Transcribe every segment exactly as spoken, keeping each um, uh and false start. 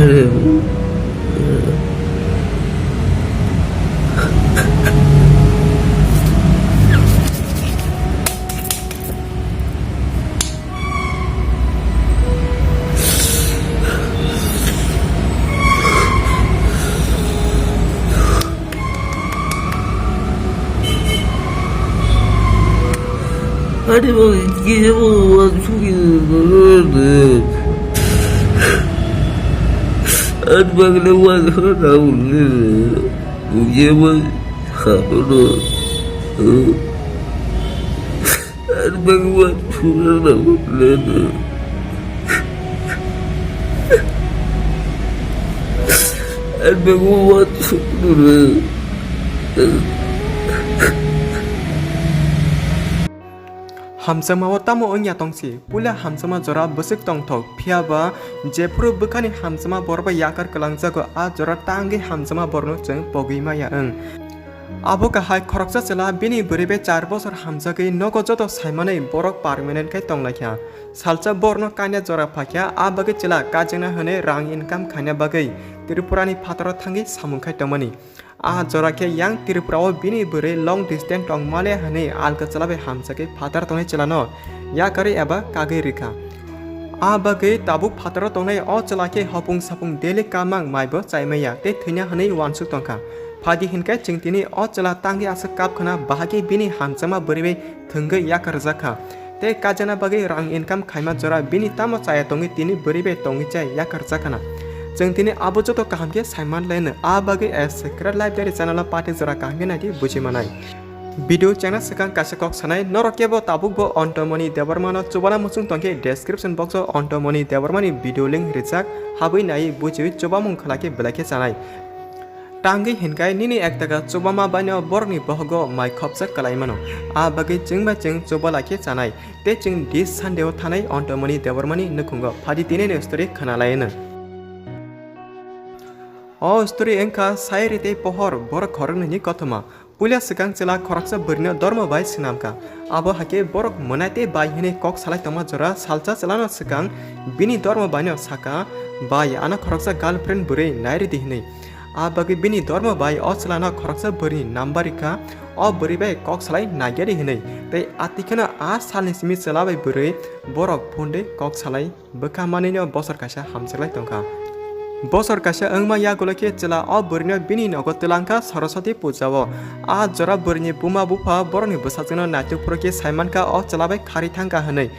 Ani bagwi kisa bo uansugwi rwrwrwrwrw. Ani bagwi le uansukna nango le. Bujiyaba saphano. Ani bagwi uansukna nango le. Ani bagwi uansukna nango. Hamjakma o tamo wngya tongsi, puila hamjakma jora bwswk tongthok, phiya ba jephuru bwkhani hamjakma borok bai yakar kwlangjago, a jora tangwi hamjakma borokno chwng pogwi maya wng. Abo kahai khoroksa chwla bini bwrwi bai char bosor hamjagwi nogo joto saimanwi borok permanent khe tonglaikha. Salsa borokno kanya jora phaikha, a bagwi chwla kajengna hwnwi rang income khaina bagwi Tripurani phataro thangwi samung khai tongmani. A jora khe yang Tripura o bini bwrwi long distance tong male hwnwi alka chwla bai hamjagwi phatar tongnai chwlano yakarwi eba kagwi rwkha. A bagwi tabuk phataro tongnai o chwla khe hopung sapung daily kamang maibo chaimaya tei thwina hwnwi uansuk tongkha. Phadi hinkhe chwng tini o chwla tangwi aswk kap khna bahai khe bini hamjakma bwrwi bai thwngwi yakar rwjak kha. Tei kajana bagwi rang income khaima jora bini tamo chaya tongwi tini bwrwi bai tongwi chai yakar rwjak khna. Chwng tini abo joto kaham khe saiman laino. A bagwi A Secret Life Diary channel o party jora kaham khe naidi buji manai. Video chengna swkang kaisa kok sanai, norok kebo tabuk bo Antomoni Debbarma no chubana muchung tongkhe description box o Antomoni Debbarma ni video link rijak, habwi naiwi bujiwi chubamung khlai khe belai khe chanai. Tangwi hinkai nini ektaka chubama baino borokni bohogo mai khopsa kwlai mano, a bagwi chwng bai chwng chuba lai khe chanai, tei chwng this Sunday o thanai Antomoni Debbarma ni nukhungo phadi tini ni story khna lai no. O story wngkha Sayori tei Pohor borok khoroknwi ni kothoma. Puila swkang chwla khoroksa bwrwino dormo bai swnamkha. Abo hakhe borok mwnai tei bai hwnwi kok salai tongma jora salsa chwlano swkang bini dormo baino sakha, "Bai, ano khoroksa girlfriend bwrwi nairidi," hwnwi. A bagwi bini dormo bai o chwlano khoroksa bwrwini number rikha, o bwrwi bai kok salai nagyari hwnwi. Tei atikheno a salni simi chwla bai bwrwi borok phone de kok salai bwkha manwino bosor kaisa hamjaklai tongkha. Bosor kaisa wngma yagulo khe chwla o bwrwino bini nogo twlangkha Saraswati puja o. A jora bwrwini buma bupha borokni bwsajwkno naituk phuru khe saimankha o chwla bai kharwi thangkha hwnwi.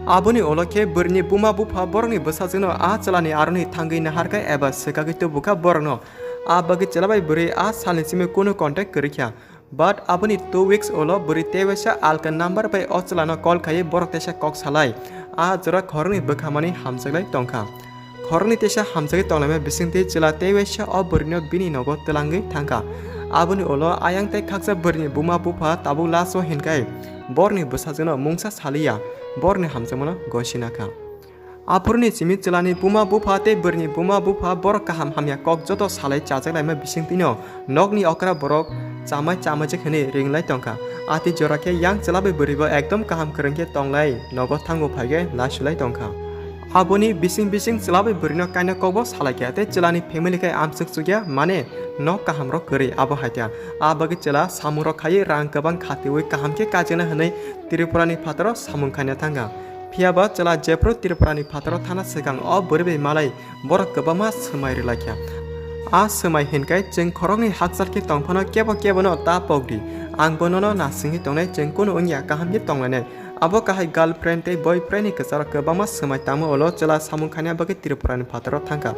Aboni ulo khe bwrwini buma bupha borokni bwsajwkno a chwlani aroni thangwi naharkha eba swkagwi tubukha borokno. A bagwi chwla bai bwrwi a salni simi kunu contact kwrwikha. But aboni two weeks ulo bwrwi tewaisa alka number bai o chwlano call khaiwi borok teisa kok salai a jora khoroknwi bwkhamani hamjaklai tongkha. Khoroknwi teisa hamjagwi tonglaima bisingtwi chwla tewaisa o bwrwino bini nogo twlangwi thangkha. Aboni ulo ayang tei khaksa bwrwini buma bupha tabuk last o hinkhai borokni bwsajwkno mungsa saliya borokni hamjakmano gosina kha. Aphuruni simi chwlani buma bupha tei bwrwini buma bupha borok kaham hamya kok joto salai chajaklaima bisingtwino nokni okra borok chamai chamaijak hwnwi ringlai tongkha. Ati jora khe yang chwla bai bwrwibo ekdom kaham kwrwng khe tonglai nogo thango phaikhe laisulai tongkha. Aboni bising bising chwla bai bwrwino kaina kokbo salaikha tei chwlani family khe amswk chukya mane nok kahamrok kwrwi abo haikha. A bagwi chwla samungrok khaiwi rang kwbang khatiwi kaham khe kajina hwnwi Tripurani phataro samung khaina thangkha. Phiya ba chwla jephru Tripurani phataro thana swkang o bwrwi bai malai borok kwbangma swmai rwlaikha. A swmai hinkhai chwng khoroknwi hakchal khe tongphano kebo kebono ta pokdi. Ang bo nono nasingwi tongnai, chwng kunu wngya kaham khe tonglainai. Abo kahai girlfriend tei boyfriend ni kwcharo kwbangma swmai tangma ulo chwla samung khaina bagwi Tripurani phataro thangkha.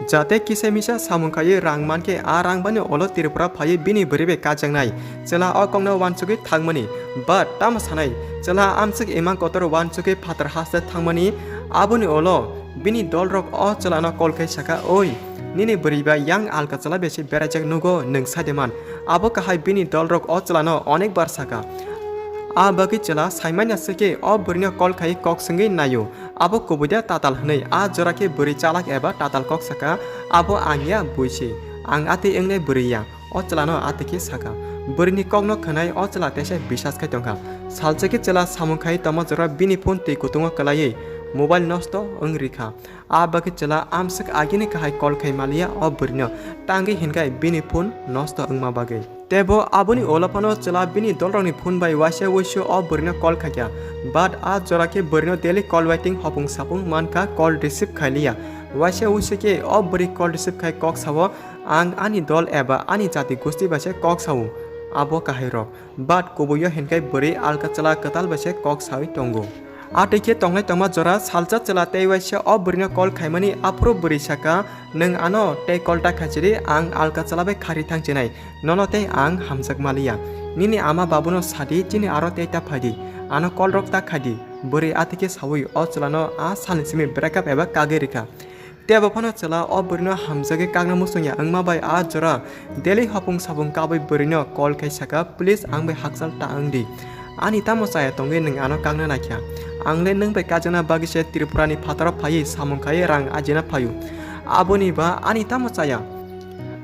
Jate kisa misa samung khaiwi rang mankhe a rang bani ulo Tripura phaiwi bini bwrwi bai kajaknai. Chwla o kokno uansugwi thangmani. But tamo sanai, chwla amswk imang kotor uansugwi phatar haste thangmani. Aboni ulo bini dolrok o chwlano call khai sakha, "Oi, nini bwrwi bai yang alka chwla besi beraijak nugo, nwng sade man." Abo kahai bini dolrok o chwlano onekbar sakha. A bagwi chwla saimanya swkhe o bwrwino call khai kok swngwi naio. Abo kubui da tatal hwnwi a jora khe bwrwi chalak eba tatal kok sakha, "Abo ang ya, bui se. Ang atwi wngnai bwrwi ya." O chwlano atwi khe sakha. Bwrwini kokno khwnai o chwla teisa bisas khai tongkha. Salsa khe chwla samung khai tongma jora bini phone twi kutungo kwlaiwi mobile nosto wng rikha. A bagwi chwla amswk agini kahai call khai maliya o bwrwino, tangwi hinkhai bini phone nosto wngma bagwi. Tebo aboni ulo phano chwla bini dolrokni phone bai waisa wuisu o bwrwino call khaikha. But a jora khe bwrwino daily call waiting hopung sapung mankha, call receive khailiya. Waisa wuisu khe o bwrwi call receive khai kok sao, "Ang ani dol eba ani jati gosti bai se kok sao, abo kahairok." But kubuio hinkhai bwrwi alka chwla kwtal bai se kok sawi tongo. A twi khe tongnai tongma jora salsa chwla tei waisa o bwrwino call khaimani aphuru bwrwi saka, "Nwng ano tei call ta khaisidi, ang alka chwla bai khari thangchinai, nono tei ang hamjak maliya. Nini ama babuno sadi, chini aro tei ta phaidi, ano call rok ta khaidi." Bwrwi a twi khe sawi o chwlano a salni simi breakup eba kagwi rikha. Tei abo phano chwla o bwrwino hamjagwi kakna muchungya wngma bai a jora daily hopung sapung kabwi bwrwino call khai saka, "Please, ang bai hakchal ta wng di. Ani tamo chaya tongwi nwng ano kakna naikha? Ang le nwng bai kajana bagwi se Tripura ni phataro phaiwi samung khaiwi rang ajina phaio. Aboni ba ani tamo chaya?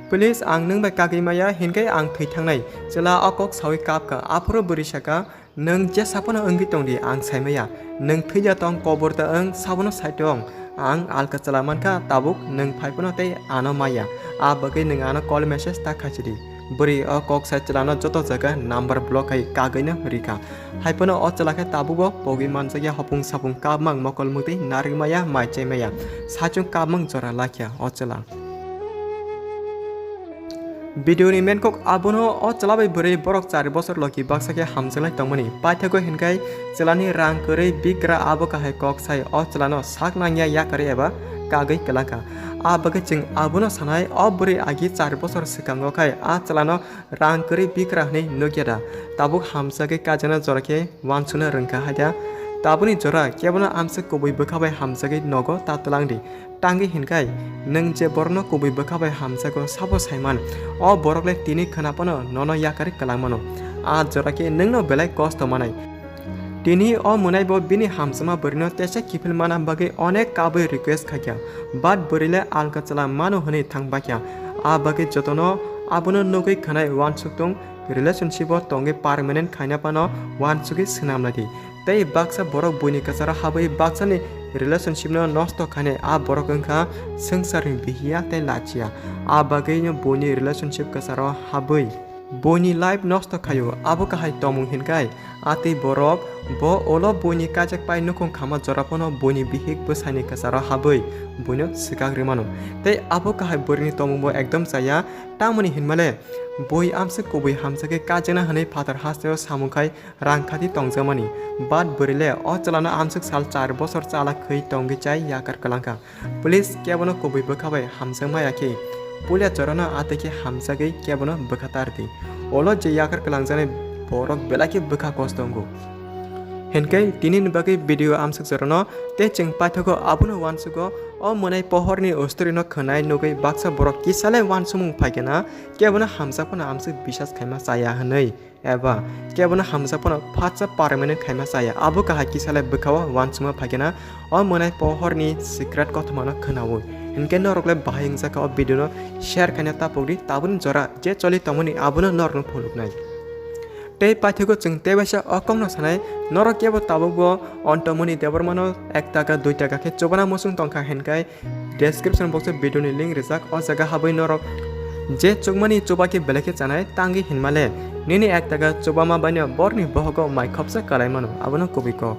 Please, ang nwng bai kagwi maya, hinkhai ang thwi thangnai." Chwla o kok sawi kapkha, aphuru bwrwi saka, "Nwng jesa phano wngwi tong di, ang sai maya. Nwng thwija tong, kobor ta wng, sabono sai tong. Ang alka chwla mankha, tabuk nwng phai phano tei ano maya. A bagwi nwng ano call message ta khaisidi." Bwrwi o kok sai chwlano joto jaga number block khai kagwino rikha. Hai phano o chwla khe tabugo pogwi manjakya, hopung sapung kapmang, mokol mwktwi narwk maya, mai chai maya. Saichung kapmang jora lakya o chwla. Video ni main kok abono, o chwla bai bwrwi borok char bosor logi baksa khe hamjaknai tongmani. Paithago hinkhai chwlani rang kwrwi bikra abo kahai kok sai o chwlano sak nangya yakarwi eba kagwi kwlangkha. A bagwi chwng abono sanai, o bwrwi agi char bosor swkango khai a chwlano rang kwrwi bikra hwnwi nukya da? Tabuk hamjagwi kajana jora khe uansukna rwngkha hai da? Tabukni jora kebono amswk kubui bwkha bai hamjagwi nogo ta twlang di. Tangwi hinkhai, nwng je borokno kubui bwkha bai hamjago sabo saiman, o borok le tini khwna phano nono yakarwi kwlangmano. A jora khe nwngno belai kosto manai. Tini o mwnai bo bini hamjakma bwrwino teisa kiphil mana bagwi onek kabwi request khaikha, but bwrwi le alka chwla mano hwnwi thang bakya. A bagwi jotono abono nugwi khwnai uansuktung, relationship o tongwi permanent khaina phano uansugwi swnam lai di. Tei baksa borok buini kwcharo habwi baksani relationship no nosto khainai, a borok wngkha swngcharni bihiya tei lachiya. A bagwino buini relationship kwcharo habwi buini life nosto khaio, abo kahai tongmung hinkhai. A tei borok bo ulo buini kaijakpai nukhung khama jora phano buini bihik bwsaini kwcharo habwi buino swkak rwmano. Tei abo kahai bwrwini tongmung bo ekdom chaya, tamoni hinmale bui amswk kubui hamjakhe kaijakna hwnwi phatar hasteo samung khai rang khati tongjakmani. But bwrwi le o chwlano amswk sal char bosor chala khwi tongwi chai yakar kwlangkha. Please, kebono kubui bwkha bai hamjakma ya khe, puila jorano a twi khe hamjagwi kebono bwkha tar di. Ulo je yakar kwlangjaknai borok belai khe bwkha kosto wngo. Hinkhe tini ni bagwi video amswk jorano, tei chwng paithago abono uansugo, o mwnai pohorni ustorino khwnai nugwi baksa borok kisa le uansukmung phaikhe na, kebono hamjak phano amswk bisas khaima chaya hwnwi. Eba kebono hamjak phano phatsa permanent khaima chaya, abo kahai kisa le bwkha-o uansukma phaikhe na, o mwnai pohorni secret kothomano khwnaui. Hinkhe norok le bahai wngjakha o video no share khaina tapukdi, tabukni jora je choli tongmani abono norokno phunuknai. Tei paithago chwng tei waisa o kokno sanai, norok kebo tabukbo Antomoni Debbarmano ek taka dui taka khe chubana muchung tongkha hinkhai, description box o video ni link rijak, o jaga habwi norok je chukmani chuba khe belai khe chanai, tangwi hinmale nini ek taka chubama baino borokni bohogo mai khopsa kalaimano, abono kubui kok.